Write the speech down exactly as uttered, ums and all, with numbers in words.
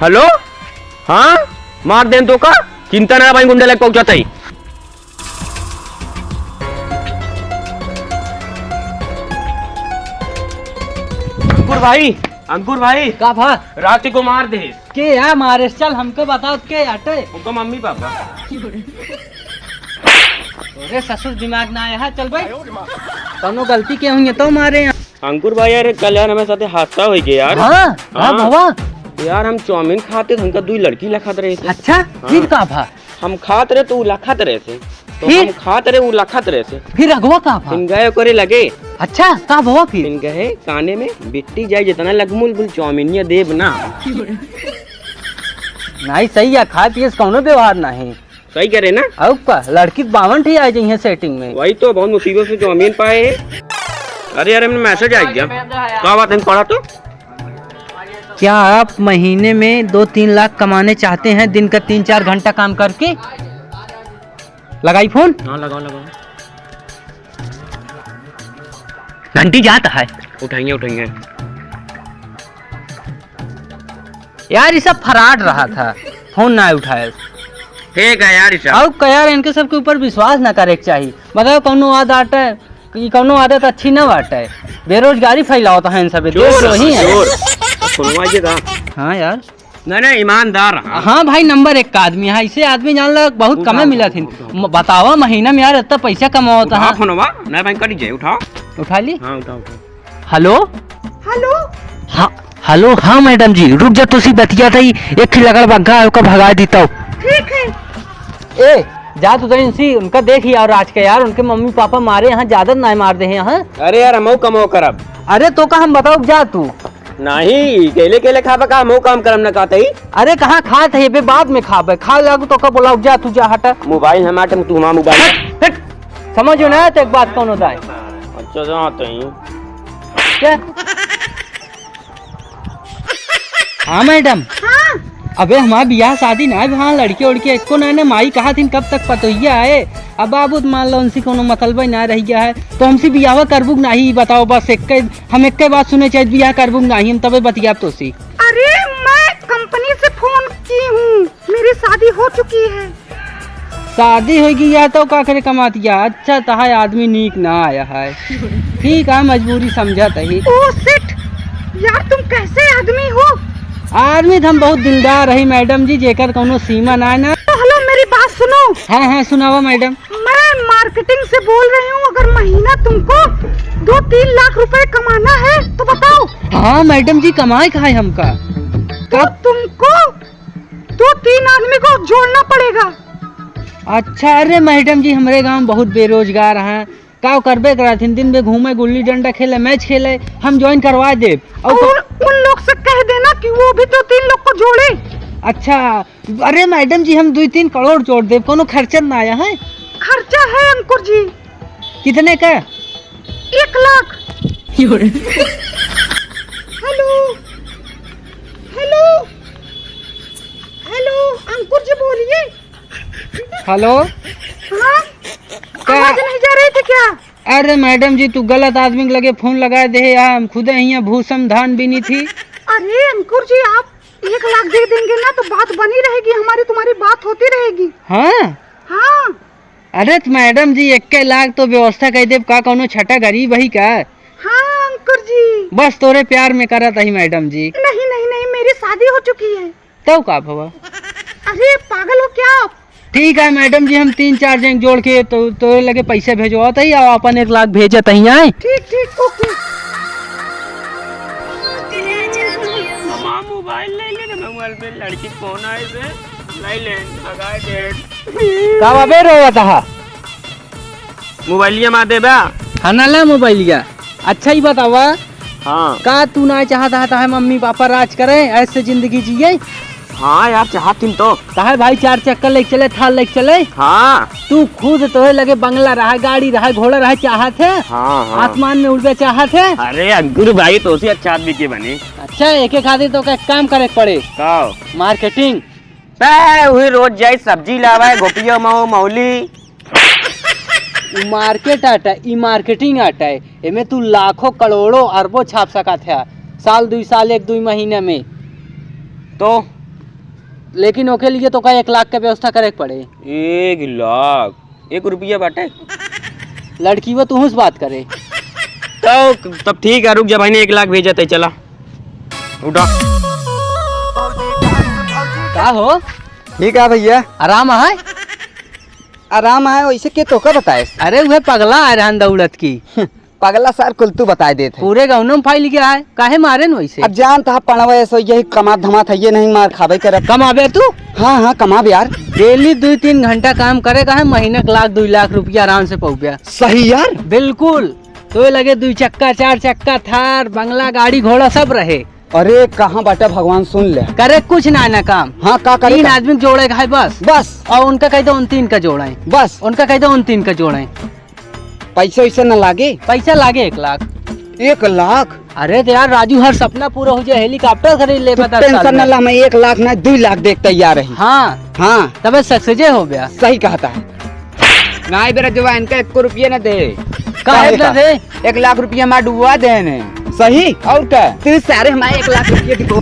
हेलो, हाँ, मार देन तो का, चिंता ना भाई, गुंडे लग पहुंचाते ही। अंकुर भाई, अंकुर भाई। का भा? रात को मार दे। के या मारे? चल, हमको बताओ, के आटे? उनको मम्मी पापा। अरे ससुर, दिमाग ना आया है, चल भाई। कौनो गलती के हुई है तो मारे हैं। अंकुर भाई, यार, कल यार, हमारे साथे हादसा होइ गया यार। हाँ? हाँ। भवा? यार, हम चाउमीन खाते तो उनका दुई लड़की लखत रहे थे। अच्छा, हाँ। फिर का भा? हम खात रहे तो उ लखत रहे थे, तो फिर? हम खात रहे, उ लखत रहे थे। फिर अगवा का भा? फिर गए ओकरे लगे। अच्छा, का भवा फिर? फिर गए काने में, "बिट्टी जाए जितना लगमुल बुल चाउमीनिया देब ना।" नहीं, सही है, खाए पिए से कौनो व्यवहार नहीं। सही करे ना? अब का, लड़की के बावन ठी आ जाइए सेटिंग में। वही तो, बहुत मुसीबत से चाउमीन पाए हैं। अरे यार, हमने मैसेज आ गया। का बात है, पढ़ा तो। क्या आप महीने में दो तीन लाख कमाने चाहते हैं, दिन का तीन चार घंटा काम करके? लगाई फोन। हाँ, लगाओ, लगाओ। घंटी जाता है। उठाएंगे, उठाएंगे। यार, ये सब फ्रॉड रहा था, फोन ना उठाए। ठीक है यार, ये सब। अब का यार, इनके सबके ऊपर विश्वास ना करे के चाही। बताओ, कौनो आदत आटे, ई कौनो आदत अच्छी ना बाटे। बेरोजगारी फैलावत है इन सब, देश चोर, वही है। चोर। सुनवा ये का? हाँ यार। नहीं, नहीं, ईमानदार रहा। हाँ भाई, नंबर एक का आदमी है, ऐसे आदमी जान ला बहुत उठाओ, कमे मिला उठाओ, थी। उठाओ। म-, बतावा महीना में यार, इतना पैसा कमावत उठाओ है। फोनवा, नहीं भाई, कट जाए, उठाओ। उठा ली? हाँ, उठाओ, उठाओ। हेलो? हेलो? हाँ, हेलो, हाँ मैडम जी, रुक जा, तुसी बतिया था, एक ही लगड़ बग्गा है, ओका भगा देता हूँ। ठीक है। ए, जा तू तो इनसी, उनका देख ही और आज के यार, उनके मम्मी पापा मारे यहाँ ज्यादा ना मार दे हैं यहाँ। अरे यार, हमहू कमाओ करब। अरे तो का हम बताओ, जा तू। नहीं, केले केले खाबा का, हमहू काम करब ना कहते ही। अरे कहाँ खात है, बे बाद में खाबे, खा लागू तो का बोलाओ, जा तू, जा हटा। मोबाइल हमारे, तू हमारा मोबाइल। हट, हट। समझो ना, तो एक बात कौन होता है? अच्छा, जाते ही। क्या? हाँ मैडम। हाँ। अबे हमार बियाह शादी ना है, हाँ लड़के उड़के एको ना है, माई कहा थीन कब तक पतोहिया आए। अब बाबू तो मान लो उनसे कोनो मतलब ही ना रह गया है, तो हमसे बियाह करबू कि नाही, ई बताओ बस। एक हम एक बात सुने चाहिए, बियाह करबू कि नाही, हम तबे बतियाब तोसी। अरे, मैं कंपनी से फोन की हूँ, मेरी शादी हो चुकी है। शादी होइगी या तो का करे कमातिया? अच्छा, तहाय आदमी नीक ना आया है। ठीक है, मजबूरी समझत ही। ओ शिट! यार, तुम कैसे आदमी हो? आदमी तो हम बहुत दिलदार रही मैडम जी, जेकर कौनो सीमा ना है ना। तो हेलो, मेरी बात सुनो। हाँ, हाँ, सुनावा मैडम। मैं मार्केटिंग से बोल रही हूँ, अगर महीना तुमको दो तीन लाख रुपए कमाना है तो बताओ। हाँ मैडम जी, कमाए का है हमका? तो कब? तुमको दो तीन आदमी को जोड़ना पड़ेगा। अच्छा, अरे मैडम जी, हमरे गाँव बहुत बेरोजगार हैं, का करबे करत हिन, दिन में घूमे, गुल्ली डंडा खेले, मैच खेले, हम ज्वाइन करवा देब। और और तो उन, उन लोग से कह देना कि वो भी दो तीन लोग को जोड़े। अच्छा, अरे मैडम जी, हम दुई तीन करोड़ जोड़ देब, कोनो खर्चा ना आया है। खर्चा है अंकुर जी। कितने का? एक लाख। हेलो, हेलो, हेलो, अंकुर जी बोलिए। हेलो। हाँ? क्या? आवाज नहीं जा रही थी क्या? अरे मैडम जी, तू गलत आदमी के लगे फोन लगा दे है, हम खुदे हियाँ भूसम धान बीनी थी। अरे अंकुर जी, आप एक लाख दे देंगे ना तो बात बनी रहेगी हमारी, तुम्हारी बात होती रहेगी। हाँ? हाँ। अरे तो मैडम जी, इक्के लाख तो व्यवस्था कर देब का, कौनो छटा गरीब है का? हाँ अंकुर जी। बस तोरे प्यार में करत ही मैडम जी। नहीं, नहीं, नहीं, मेरी शादी हो चुकी है। तब का भवा? अरे पागल हो क्या आप? ठीक है मैडम जी, हम तीन चार जन जोड़ के तो तोरे लगे पैसा भेजवात ही, और अपन एक लाख भेजत ही आए। ठीक, ठीक, ओके। हमार मोबाइल ले ले ना, मोबाइल पे लड़की फोन आए से ले ले, भगाए दे। का बाबे रोवत हा? मोबाइलिया मा देबा? हाँ ना ला मोबाइलिया। अच्छा ही बतावा। हाँ। का तू ना चाहत हा, ताहे मम्मी पापा राज करे, ऐसे जिंदगी जिए? हाँ यार, चाहत हिन तो। ताहे भाई चार चक्कर लेके चले, थार लेके चले? हाँ। तू खुद तोहे लगे बंगला रहा, गाड़ी रहा, घोड़ा रहा, चाहत है? हाँ, हाँ। आसमान में उड़बे चाहत है? अरे अंकुर भाई, तो से अच्छा आदमी के बने? अच्छा, एके खातिर तो का काम करे के पड़े। का? मार्केटिंग। बे, वही रोज जाई, सब्जी लावे, गोपियो मऊ, मौली। उ मार्केट आटा, ई मार्केटिंग आटा है। एमे तू लाखों, करोड़ों, अरबों छाप सकत है। साल, दुई साल, एक दुई महीना में। तो? लेकिन ओके लिए तोका एक लाख के व्यवस्था करे के पड़े। एक लाख? एक रुपया बाटे? लड़की वो तुहूँ से बात करे। तो तब ठीक है, रुक जा भाई, ने एक लाख भेजा ते, चला उठा। का हो? ठीक है भैया। आराम है? आराम है, वैसे के तोका बताए? अरे उहे पगला आए रहन दौड़त की। पगला सार कुल तू बताए देत है। पूरे गौनों में फैल गया है, काहे मारे न वैसे? अब जानत हा पड़वा ऐसो यही कमात धमात है, ये नहीं मार खाबे करब। कमाबे तू? हाँ, हाँ, कमाब यार। डेली दुई तीन घंटा काम करे का है, महीने के लाख दुई लाख रुपया आराम से पौबे। सही यार। बिल्कुल। तो ये लगे दुई चक्का, चार चक्का, थार, बंगला, गाड़ी, घोड़ा सब रहे। अरे कहाँ बाटा भगवान, सुन ले। करे कुछ ना ना काम। हाँ, का करे तीन का? आदमी के जोड़े का है बस। बस। और उनका कह दो उन तीन का जोड़े। बस। उनका कह दो उन तीन का जोड़े। पैसा वैसा न लागे? पैसा लागे एक लाख। एक लाख? अरे तो यार राजू, हर सपना पूरा हो जाए, हेलीकॉप्टर खरीद ले तू बता साल टेंशन न में। ला, मैं एक लाख ना दुई लाख देख तैयार है। हाँ। हाँ। तबे सक्सेजे हो गया। सही कहता है। नाई बेरा जवा इनका एको रुपया न दे। काहे काहे न का? दे? एक लाख रुपया हमार डुबवा देने। सही? और का? तू सारे हमारे एक लाख रुपया दिखो।